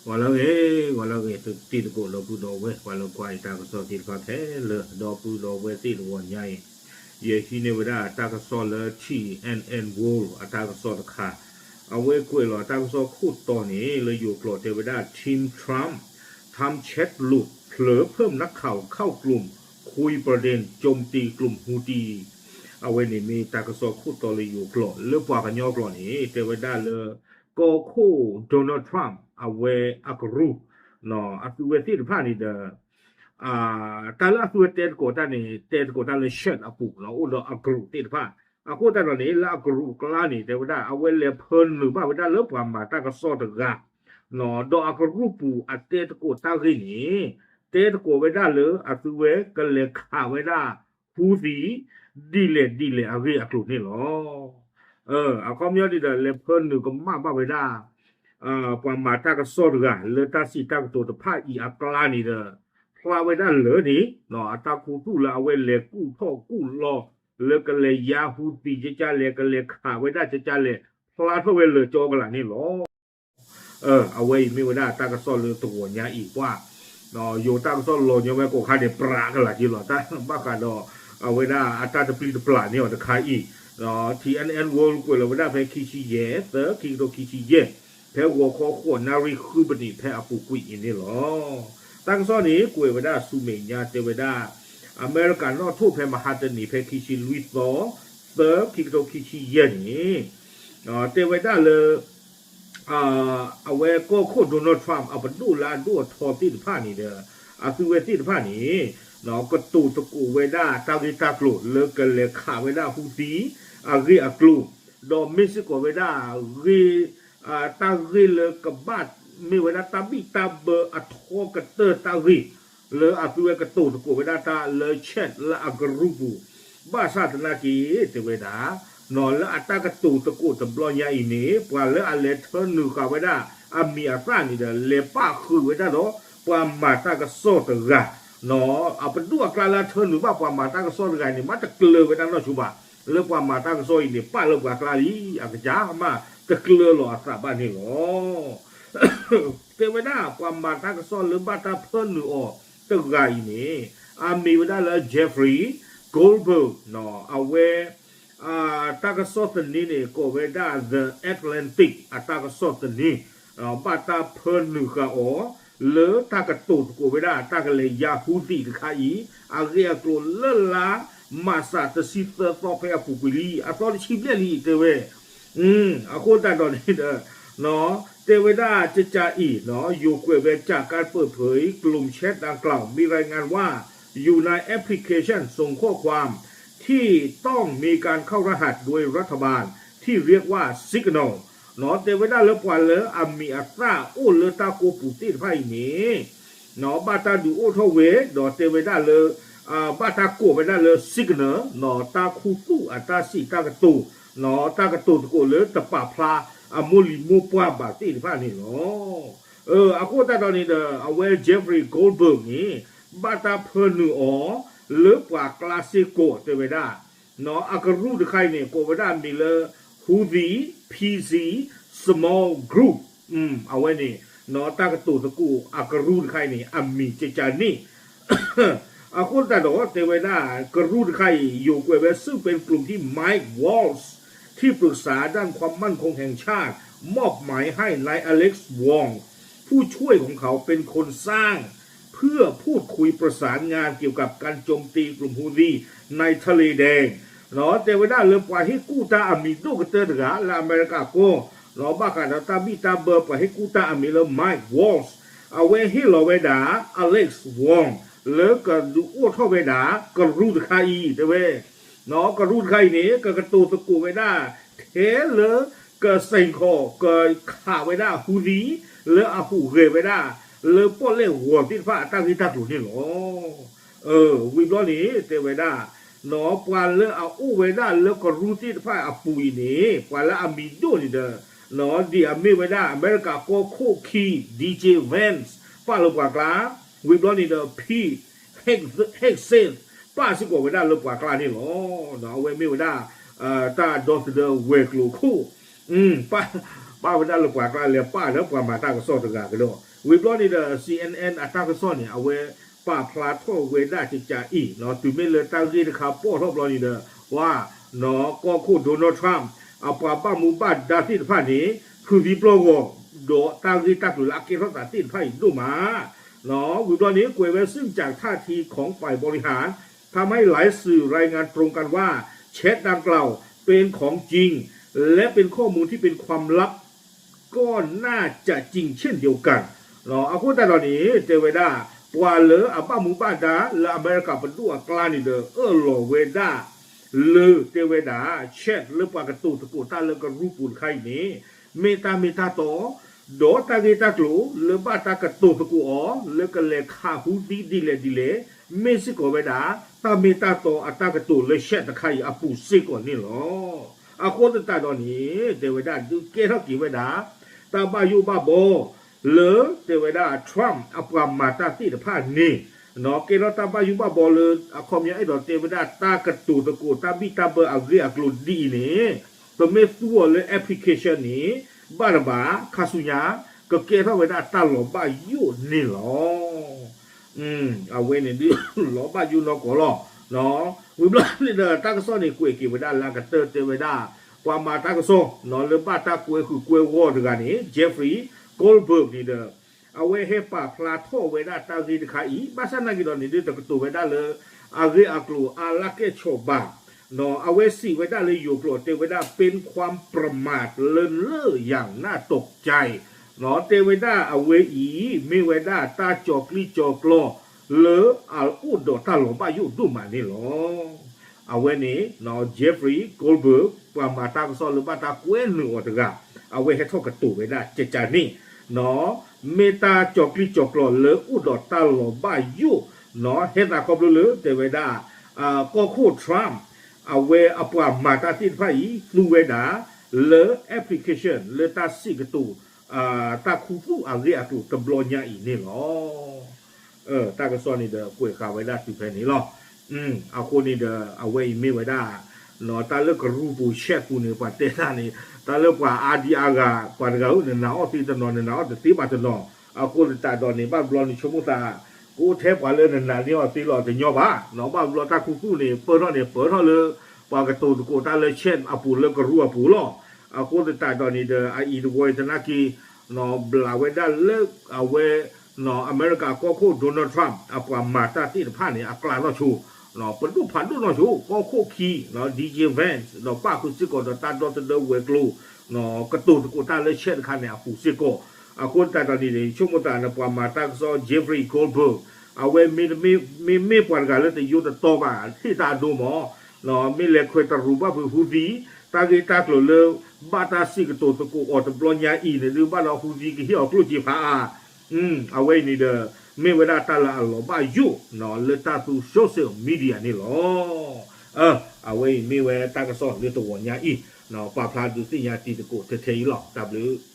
ဂီၤလၢအဂ့ၤ, ဂီၤလၢအဂ့ၤ တံၤသကိးဒီပုၢ်ဒီဝဲၢ် ပှၤလၢကွၢ်အံၤတၢ်ကစီၣ်သ့ၣ်တဖၣ်ခဲလၢာ် ဒီပုၢ်ဒီဝဲၢ်သ့ၣ်တဂီၤညါအံၤ, ယဟံးန့ၢ်ဝဲဒၣ်တၢ်ကစီၣ်လၢ T N N World အတၢ်ကစီၣ်တခါ, အဝဲကွဲးလီၤတၢ်ကစီၣ်ခိၣ်တီန့ၣ် လၢယိၤကျိာ်တဲဝဲဒၣ် Team Trump ทำแชทหลุด เผลอเพิ่มนักข่าวเข้ากลุ่ม คุยประเด็นโจมตีกลุ่มฮูตี้ အဝဲန့ၣ်မ့ၢ်တၢ်ကစီၣ်ခိၣ်တီလၢယိၤကျိာ်, လၢပှၤကညီကျိာ်န့ၣ် တဲဝဲဒၣ်လၢ ကီၢ်ခိၣ် Donald Trump အဝဲအကရူၢ် အသုဝဲသ့ၣ်တဖၣ်န့ၣ်ဒီး တၢ်လၢအသုဝဲတဲသကိးတၢ်န့ၣ် တဲသကိးတၢ်လၢ chat အပူၤ အိၣ်ဒီးအကရူၢ်သ့ၣ်တဖၣ်, အဃိသတးဒီးန့ၣ် လၢအကရူၢ်အကျါန့ၣ် တဲဝဲဒၣ် အဝဲလဲၤဖၢနုာ်ဘၣ်ဝဲဒၣ်လၢပှၤမၤတၢ်ကစီၣ်တဂၤ ဒီးအကရူၢ်ပူၤအတဲသကိးတၢ်ဂ့ၢ်န့ၣ် တဲသကိးဝဲဒၣ်လၢအသုဝဲကလဲၤခးဝဲဒၣ် ဟူသံ ဒ်လဲၣ်ဒ်လဲၣ်အဂ့ၢ်အကျိၤန့ၣ်လီၤ. အခီပညီန့ၣ်ဒီး လဲၤဖၢနုာ်ကမၣ်ဘၣ်ဝဲဒၣ် ပှၤမၤတၢ်ကစီၣ်တဂၤ လၢတၢ်စံးတၢ်ကတိၤတဖၣ်အံၤအကျါန့ၣ်ဒီး ဖျါဝဲဒၣ်လၢန့ၣ် အတၢ်ခူသူၣ်လၢအဝဲလဲၤကူၣ်ထီၣ်ကူၣ်လီၤ လၢကလဲၤယါဟူသံကကၢ်လဲၣ် ကလဲၤခးဝဲဒၣ်ကကၢ်လဲၣ် ဖျါထီၣ်ဝဲလၢာ်ကၠီကလာ်န့ၣ်လီၤ. အဝဲအံၤမ့ၢ်ဝဲဒၣ်တၢ်ကစီၣ်လၢတဂီၤညါအံၤပှၢ်, ယိၤတၢ်ကစီၣ်လီၤညီဝဲကိးခါန့ၣ် ပြးကလာ်က့ၤလီၤ တၢ်ဘၣ်ဃးဒီး အဝဲဒၣ်အတၢ်တပျံၤတပျၢ်န့ၢ်အီၤတခါအံၤ, T N N World ကွဲးလီၤဝဲဒၣ်ဖဲခံဆံယဲၢ် သၢ ခံကထိခံဆံယဲၢ် ဖဲဂီၤခီဃိးနၣ်ရံၣ်ဃုပနံး ဖဲအပူၤကွံာ်အံၤန့ၣ်လီၤ. တၢ်ကစီၣ်န့ၣ် ကွဲးဝဲဒၣ်ဆူမဲာ်ညါတဲဝဲဒၣ် အမဲရကၤနီၣ်ထိၣ်ဖဲမဟါတနံၤ ဖဲခံဆံလွံၢ်သီ သၢ ခံကထိခံဆံယဲၢ်န့ၣ် တဲဝဲဒၣ်လၢ အဝဲကီၢ်ခိၣ် Donald Trump အပဒိၣ်လၢအဒိၣ်အထီသ့ၣ်တဖၣ်န့ၣ်ဒီး အသုဝဲသ့ၣ်တဖၣ်န့ၣ် ကတိၤသကိးဝဲဒၣ်တၢ်ဂ့ၢ်တၢ်ကျိၤလၢကလဲၤခးဝဲဒၣ်ဟူသံ အဂ့ၢ်အကျိၤ, ဒီးမ့ၢ်စ့ၢ်ကီးဝဲဒၣ် ဂ့ၢ် တၢ်ဂ့ၢ်လၢကဘၣ်မ့ၢ်ဝဲဒၣ်တၢ်ဘံၣ်တၢ်ဘၢအထီကတၢၢ်တၢ်ဂ့ၢ် လၢအသုဝဲကတိၤသကိးဝဲဒၣ်တၢ်လၢ chat လၢအကရူၢ်ပူၤ, ဘၣ်ဆၣ်သနာ်က့ တဲဝဲဒၣ် လၢအတၢ်ကတိၤသကိးတဘျီညါအံၤန့ၣ် ပှၤလၢအလဲၤထၢနုာ်ဃာ်ဝဲဒၣ် အမံၤအသၣ်န့ၣ်ဒီး လဲၤပၣ်ဃုာ်ဝဲဒၣ်ဒီး ပှၤမၤတၢ်ကစီၣ်တဂၤ အပဒိၣ်အကျါလၢအထၢနုာ်ဘၣ်ပှၤမၤတၢ်ကစီၣ်တဂၤန့ၣ် မ့ၢ်တကျၢၤဝဲဒၣ်နီၢ်ဆိဘၣ်, လၢပှၤမၤတၢ်ကစီၣ်အံၤန့ၣ် ပာ်လၢပှၤကျါလံ အကစၢ်မ့ၢ်တကျၢၤလီၤအသးဘၣ်န့ၣ်လီၤ. တဲဝဲဒၣ် ပှၤမၤတၢ်ကစီၣ်လၢဘၣ်တၢ်ဖၢနုာ်အီၤတဂၤအံၤန့ၣ် အမံၤဝဲဒၣ်လၢ Jeffrey Goldberg အဝဲ တၢ်ကစီၣ်သန့န့ၣ် ကိးဝဲဒၣ် The Atlantic အတၢ်ကစီၣ်သန့, ဘၣ်တၢ်ဖၢနုာ်ဃာ်အီၤ လၢတၢ်ကတိၤသကိးဝဲဒၣ် တၢ်ကလဲၤယါဟူသံတခါအံၤ အဂ့ၢ်အကျိၤလၢလါ မၢ်ၡး တဆံသၢသီဖဲအပူၤကွံာ်လံ အသီတဆံဘျဲၣ်လံ တဲဝဲ အဃိသတးဒီးန့ၣ်ဒီး တဲဝဲဒၣ် ကကၢ်အံၤ ယိၤကွဲးဝဲ จากการเปิดเผยกลุ่มแชทดังกล่าว มีรายงานว่า อยู่ในแอปพลิเคชันส่งข้อความที่ต้องมีการเข้ารหัสโดยรัฐบาลที่เรียกว่า Signal တဲဝဲဒၣ်လၢပှၤလၢအမံၤအသၣ်အိၣ်လၢတၢ်ကိးပူၤသ့ၣ်တဖၣ်အံၤန့ၣ် ဘၣ်တၢ်ဒုးအိၣ်ထီၣ်ဝဲ ဒီးတဲဝဲဒၣ်လၢ ဘၣ်တၢ်ကိးဝဲဒၣ်လၢ Signal တၢ်ခူသူၣ်အတၢ်စံးတၢ်ကတိၤ တၢ်ကတိၤသကိးလၢတပာ်ဖျါအမိၢ်လံၤမိၢ်ပှၢ်ဘၣ်သ့ၣ်တဖၣ်န့ၣ်လီၤ. အဃိသတးဒီးန့ၣ်ဒီး အဝဲ Jeffrey Goldberg န့ၣ် ဘၣ်တၢ်ဖၢနုာ်အီၤ လၢပှၤကျါစ့ၢ်ကီးတဲဝဲဒၣ် အကရူၢ်တခါအံၤန့ၣ် ကိးဝဲဒၣ်မံၤလၢ Houthi P C Small Group အဝဲန့ၣ် တၢ်ကတိၤသကိးအကရူၢ်တခါအံၤန့ၣ် အမံၤကကၢ်န့ၣ် အဃိသတးဒီးတဲဝဲဒၣ် ကရူၢ်တခါအံၤ ယိၤကွဲးဝဲ ซึ่งเป็นกลุ่มที่ Mike Waltz ที่ปรึกษาด้านความมั่นคงแห่งชาติ มอบหมายให้นายอเล็กซ์วอง ผู้ช่วยของเขาเป็นคนสร้าง เพื่อพูดคุยประสานงานเกี่ยวกับการโจมตีกลุ่มฮูซีในทะเลแดง တဲဝဲဒၣ်လၢပှၤဟ့ၣ်ကူၣ်တၢ် အမံၤဒိၣ်ကတၢၢ်တဂၤလၢအမဲရကၤကီၢ် ဘၣ်ဃးဒီးတၢ်ဘံၣ်တၢ်ဘၢ ပှၤဟ့ၣ်ကူၣ်တၢ်အမံၤလၢ Mike Waltz အဝဲဟ့ၣ်လီၤဝဲဒၣ် Alex Wong လၢကဒုးအိၣ်ထီၣ်ဝဲဒၣ် ကရူၢ်တခါအံၤ တဲဝဲ ကရူၢ်တခါအံၤန့ၣ် ကကတိၤသကိးဝဲဒၣ် ထဲလၢ ကစဲးခီး ကခးဝဲဒၣ် Houthi လၢအဟူးဂဲၤဝဲဒၣ် လၢပီၣ်လဲၣ်ဂီၤသ့ၣ်တဖၣ်အတၢ်ဂ့ၢ်တၢ်ကျိၤန့ၣ်လီၤ. ဝံၤဘျီန့ၣ် တဲဝဲဒၣ် ပှၤလၢအအိၣ်ဝဲဒၣ်လၢကရူၢ်သ့ၣ်တဖၣ်အပူၤအံၤန့ၣ် ပှၤလၢအမံၤဒိၣ်န့ၣ်ဒီး ဒ်အမ့ၢ်ဝဲဒၣ် အမဲရကၤကီၢ်ခိၣ်ခံ D J Vance ပာ်လၢပှၤကျါ ဝံၤဘျီန့ၣ်ဒီး Pete Hegseth ပာ်စ့ၢ်ကီးဝဲဒၣ်လၢပှၤကျါန့ၣ်လီၤ. အဝဲမ့ၢ်ဝဲဒၣ် တၢ်ဒီသဒၢဝဲၤကျိၤခိၣ် ပာ်ဝဲဒၣ်လၢပှၤကျါ လဲၤပာ်လၢပှၤမၤတၢ်ကစီၣ်တဂၤကဒီး ဝံၤဘျီန့ၣ်ဒီး C N N အတၢ်ကစီၣ်န့ၣ် အဝဲပာ်ဖျါထီၣ်ဝဲဒၣ်ကကးအံၤ တုၤမ့ၢ်လၢတၢ်ဂ့ၢ်တခါပီၣ်ထီၣ်ဘျီန့ၣ်ဒီး ပှၤ ကီၢ်ခိၣ် Donald Trump အပှၤဘၣ်မူဘၣ်ဒါသ့ၣ်တဖၣ်န့ၣ် ဖုးသံပျီၢ်ဂီၤ ဒီးတၢ်ဂ့ၢ်တၢ်ကျိၤလၢအကဲထီၣ်သးသ့ၣ်တဖၣ်အံၤဒိၣ်မး ဝံၤဘျီန့ၣ် ကွဲးဝဲ ซึ่งจากท่าทีของฝ่ายบริหาร ทำให้หลายสื่อรายงานตรงกันว่า แชทดังกล่าวเป็นของจริง และเป็นข้อมูลที่เป็นความลับ ก็น่าจะจริงเช่นเดียวกัน အဃိသတးဒီးန့ၣ် တဲဝဲဒၣ် ပှၤလၢအဘၣ်မူဘၣ်ဒါလၢအမဲရကၤပဒိၣ်အကျါန့ၣ်ဒီး အၢၣ်လီၤဝဲဒၣ် လၢတဲဝဲဒၣ် chat လၢပှၤကတိၤသကိးတၢ်လၢကရူၢ်ပူၤတခါအံၤန့ၣ် မ့ၢ်တၢ်မ့ၢ်တၢ်တီ ဒီးတၢ်ဂ့ၢ်တၢ်ကျိၤလၢဘၣ်တၢ်ကတိၤသကိးအီၤ လၢကလဲၤခးဟူသံဒ်လဲၣ်ဒ်လဲၣ် မ့ၢ်စ့ၢ်ကီးဝဲဒၣ် တၢ်မ့ၢ်တၢ်တီအတၢ်ကတိၤလၢ chat တခါအံၤအပူၤစ့ၢ်ကီးန့ၣ်လီၤ. အဃိသတးဒီးန့ၣ် တဲဝဲဒၣ်ဒုးကဲထီၣ်က့ၤဝဲဒၣ် တၢ်ဘၣ်ယိၣ်ဘၣ်ဘီ လၢတဲဝဲဒၣ် Trump အပှၤမၤတၢ်သ့ၣ်တဖၣ်န့ၣ် ကဲထီၣ်တၢ်ဘၣ်ယိၣ်ဘၣ်ဘီလၢ အခီပညီအဲၣ်ဒိးတဲဝဲဒၣ်တၢ်ကတိၤသကိးတၢ်ဘံၣ်တၢ်ဘၢအဂ့ၢ်အကျိၤဒ်အံၤန့ၣ် ပမ့ၢ်သူအီၤလၢ application န့ၣ် ဘၣ်တဘၣ် ခါဆူညါ ကကဲထီၣ်ဝဲဒၣ်တၢ်လီၤဘၣ်ယိၣ်န့ၣ်လီၤ. အဝဲန့ၣ်ဒုးလီၤဘၣ်ယိၣ်နီၢ်ကီၢ်လီၤ. ဝံၤဘျီန့ၣ်ဒီးတၢ်ကစီၣ်န့ၣ် ကွဲးက့ၤဝဲဒၣ်လၢအကတၢၢ်တဲဝဲဒၣ် ပှၤမၤတၢ်ကစီၣ် လၢဘၣ်တၢ်ကွဲဃုာ်ကွဲဂီၢ်တဂၤန့ၣ် Jeffrey Goldberg န့ၣ်ဒီး အဝဲဟဲပာ်ဖျါထီၣ်ဝဲဒၣ်တၢ်ဂ့ၢ်တခါအံၤ ဘၣ်ဆၣ်နာ်က့ၤဒီးန့ၣ်ဒုးတကတိၤဝဲဒၣ်လၢ အဂ့ၢ်အကျိၤအါလၢကဲၣ်ဆိးဘၣ် အဝဲစံးဝဲဒၣ်လၢယိၤကျိာ်တဲဝဲဒၣ် เป็นความประมาทเลินเล่ออย่างน่าตกใจ တဲဝဲဒၣ်အဝဲအံၤ မ့ၢ်ဝဲဒၣ်တၢ်ကၠီၤကျံၣ်ကၠီၤကျီ လၢအအိၣ်ဒီးတၢ်လီၤဘၣ်ယိၣ်ဒိၣ်မးန့ၣ်လီၤ. အဝဲန့ၣ် Jeffrey Goldberg ပှၤမၤတၢ်ကစီၣ်လၢဘၣ်တၢ်ကွဲနုာ်အီၤတဂၤ အဝဲဟဲထီၣ်ကတိၤဝဲဒၣ်ကကန့ၣ် မ့ၢ်တၢ်ကၠီၤကျံၣ်ကၠီၤကျီလၢအိၣ်ဒီးတၢ်လီၤဘၣ်ယိၣ် ဟဲသးခီဖျိလၢတဲဝဲဒၣ် ကီၢ်ခိၣ် Trump အဝဲအပှၤမၤတၢ်သ့ၣ်တဖၣ်အံၤ သူဝဲဒၣ် လၢ application လၢတၢ်စံးကတိၤ တၢ်ခူသူၣ်အဂ့ၢ်အကျိၤတဘျီညါအံၤန့ၣ်လီၤ. တၢ်ကစီၣ်န့ၣ်ဒီးကွဲးဃာ်ဝဲဒၣ်တုၤဖဲန့ၣ်လီၤ. အဃိန့ၣ်ဒီး အဝဲအံၤမ့ၢ်ဝဲဒၣ် တၢ်လၢကရူၢ်ပူၤ chat ပူၤန့ၣ် ပှၤတဲတၢ်န့ၣ် တၢ်လၢပှၤအါဒံအါဂၤ ပှၤတဂၤဧၢ နနာ်အီၣ်သ့တနီၤ နနာ်အီၣ်တသ့ဘၣ်တနီၤ အဃိသတးဒီးန့ၣ် ဘၣ်ဘျီန့ၣ်ဆိကမိၣ်သး ကအိၣ်ထဲပှၤလၢနနာ်န့ၢ်အီၣ်သ့လီၤတညီဘၣ် ဘၣ်ဘျီတၢ်ခူသူၣ်န့ၣ် ပၢၢ်ထီၣ်န့ၣ် ပၢၢ်ထီၣ်လၢ ပှၤကတိၤသကိးတၢ်လၢ chat အပူၤလၢကရူၢ်အပူၤလီၤ. အဃိသတးဒီးန့ၣ်ဒီး အအံၤတဝီအံၤသနာ်က့ ဘျးဝဲဒၣ်လၢအဝဲ အမဲရကၤကီၢ်ခိၣ် Donald Trump အပှၤမၤတၢ်သ့ၣ်တဖၣ်န့ၣ် အကျါနီၢ်ဆိ ပဒိၣ်ဖးဒိၣ်နီၢ်ဆိ ကီၢ်ခိၣ်ခံ DJ Vance ဒီးပၣ်ဃုာ်စ့ၢ်ကီးဒီးတၢ်ဒီသဒၢဝဲၤကျိၤ ကတိၤသကိးတၢ်လၢ chat တခါန့ၣ် အပူၤစ့ၢ်ကီး အဃိသတးဒီးန့ၣ် ဆိကမိၣ်သးန့ၣ် ပှၤမၤတၢ်ကစီၣ် Jeffrey Goldberg အဝဲမ့မ့ၢ်ပှၤတဂၤလၢတယိတတီဘၣ် ဟ့ၣ်တၢ်အဒိမး မ့ၢ်လဲၤခွဲးတရူးဘၣ်ဖုးဟူသံ တၢ်ဂ့ၢ်တၢ်ကျိၤလၢ ဘၣ်တၢ်စံးကတိၤသကိးအီၤတဘျီညါအံၤန့ၣ်ဒုး ဘၣ်ဒီးဟူသံကဟ့ၣ်အီၤကျိၣ်စ့ဖးအါ အဝဲအံၤန့ၣ်ဒီး မ့ၢ်ဝဲဒၣ်တၢ်လၢအလီၤဘၣ်ယိၣ် လၢတၢ်သူ social media န့ၣ်လီၤ. အဝဲအံၤမ့ၢ်ဝဲတၢ်ကစီၣ်လၢတဝီညါအံၤ ပာ်ဖျါဒုးသ့ၣ်ညါတံၤသကိးထဲထဲအံၤလီၤ. တၢ်ဘျုး